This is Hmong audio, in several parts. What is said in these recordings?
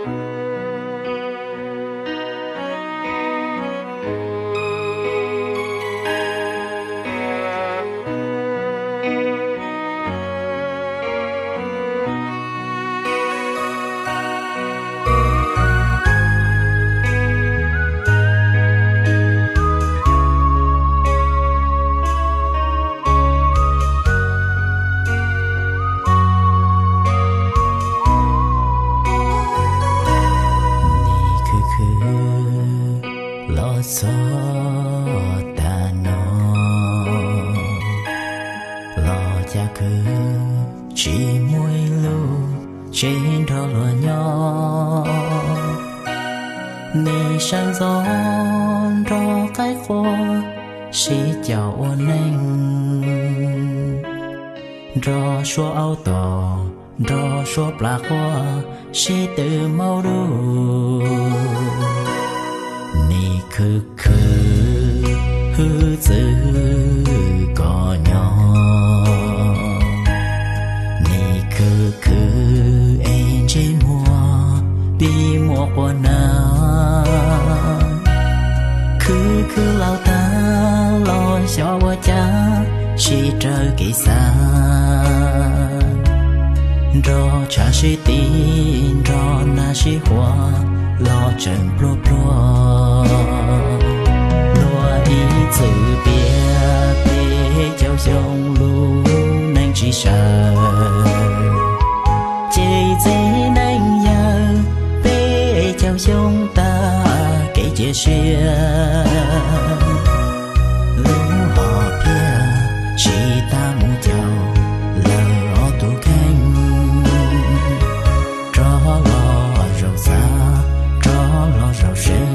Nim khwv khwv los txog tag no, los cas khwv tsis muaj ib lub tsev nrog luag nyob. Nim sawv ntxov nrog qaib qua sib caum ua neej, nrog suab aub tom, nrog suab plas qua sib tw maub dub. Nim khwv khwv hwj txwv kom nyob, nim khwv khwv es ntsej muag pib muaj quas nag. Khwv khwv laus tag los xyov ua cas sib raws kev xav, nrog tshav sib tiv, nrog nag sib huam los tseem pluag pluag. Luag ib txwm piav peb caug xyoo lub neej tsis sawv, ces txiv neej yawg peb caug xyoo tag kev cia siab. Lub hom phiaj tsis tas mus caum lawv ob tug kheej, rov los zaum xav, rov los zaum seev,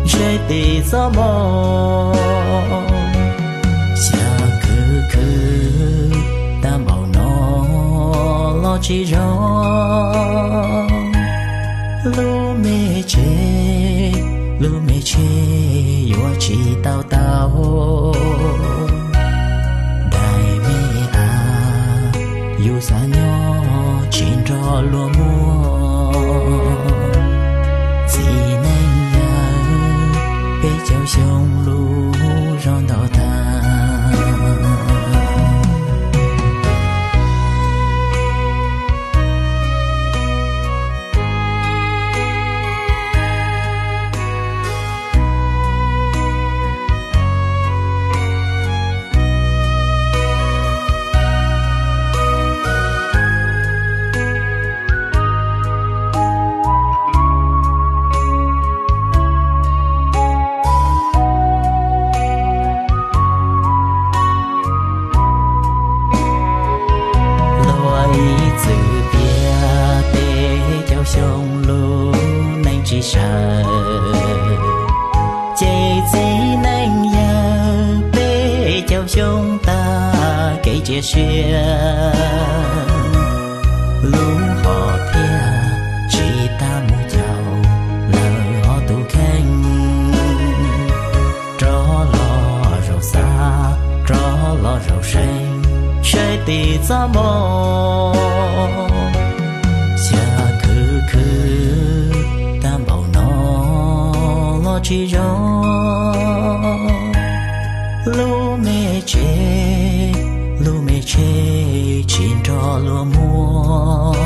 ntshe tim txoj moo. Xyov khwv khwv tag npaum no los tsis zoo. Lub me tsev, lub me tsev yuav tsis tau tau. Daim me av yus xav nyob tsis nrog luag muaj. Txiv neej yawg peb caug xyoo lub zog ntau tag. Luag ib txwm piav peb caug xyoo lub neej tsis sawv, ces txiv neej yawg peb caug xyoo tag kev cia siab. Lub hom phiaj tsis tas mus caum lawv ob tug kheej, rov los zaum xav, rov los zaum seev, saib tim txoj moo. Xyov khwv khwv tag npaum no los tsis zoo. Lub me tsev, lub me tsev tsis nrog luag muaj.